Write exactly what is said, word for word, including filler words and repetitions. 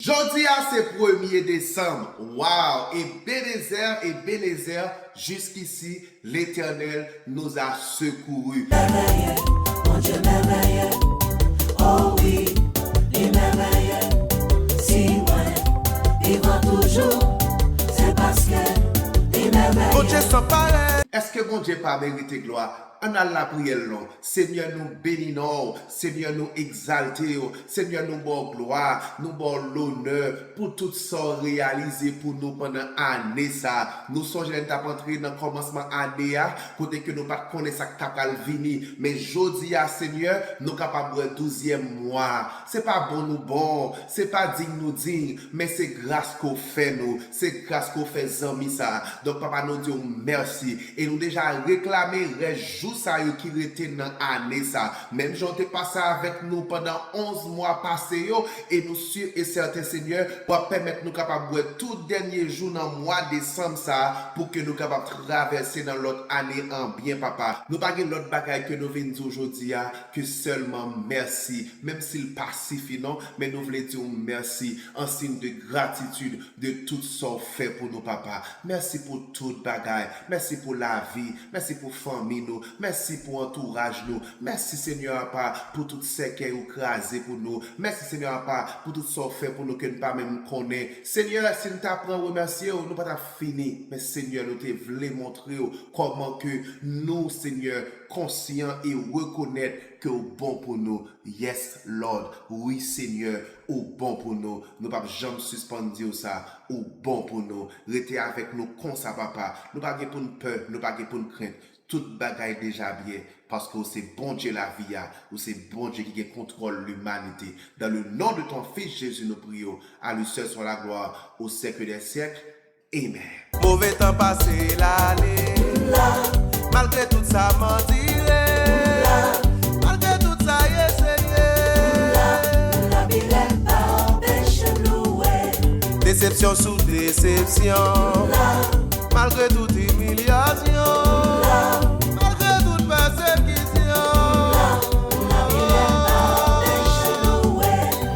Jodi a se premye desanm. Wow! Ebenezè, Ebenezè, jusqu'ici, l'Éternel nous a secourus. Mèvèye, Bondye mèvèye. O wi, li mèvèye. Si mwen vivan toujou, se paske li mèvèye. Bondye san parèy. Èske Bondye pa merite glwa? Ann al lapriyè l non. Senyè, nou beni non w. Senyè, nou egzalte w. Senyè, nou ba w glwa, nou ba w lonè pou tout sa w reyalize pou nou pandan ane sa a. Nou sonje lè n t ap antre nan kòmansman ane a, kote ke nou pa t konnen sa k ta pral vini. Men jodi a, Senyè, nou kapab wè douzyèm mwa a. Se pa bon nou bon, se pa diy nou diy, men se gras ke w fè nou, se gras ke w fè zanmi sa a. Donk, Papa, nou di w mèsi. E nou deja reklame rès jou sa yo ki rete nan ane sa. Menm jan w te pase avèk nou pandan onz mwa pase yo, e nou si e sèten, Senyè, w ap pèmèt nou kapab wè tout dènye jou nan mwa desanm sa a, pou ke nou kapab travèse nan lòt ane an byen, Papa. Nou pa gen lòt bagay ke nou vin di w jodi a ke sèlman mèsi. Menm si l pa sifi non, men nou vle di w mèsi an siy de gratitid de tout sa w fè pou nou, Papa. Mèsi pou tout bagay. Mèsi pou lavi. Mèsi pou fanmi nou. Mèsi pou antouraj nou. Mèsi, Senyè, apa, pou tout sèkèy ou kraze pou nou. Mèsi, Senyè, apa, pou tout sa w fè pou nou ke n pa menm konnen. Senyè, si n ta pran remèsye w, nou pa t ap fini. Men, Senyè, nou te vle montre w kòman ke nou, Senyè, konsyan e rekonèt ke w bon pou nou. Yes, Lord. Wi, Senyè, ou bon pou nou. Nou p ap janm sispann di w sa. Ou bon pou nou. Rete avèk nou konsa, Papa. Nou pa gen pou n pè, nou pa gen pou n krent. Tout bagay deja byen, paske w se Bondye lavi a, ou se Bondye ki gen kontwòl limanite. Dans le nom de ton Fils Jésus, nou priye w. À lui seul soit la gloire, au siècle des siècles. Amen. Move tan pase l ale. Malgre tout sa m andire. Malgre tout sa ye Senyè. Labilèl pa anpeche m louwe. Desepsyon sou desepsyon. Malgre tout imilyasyon.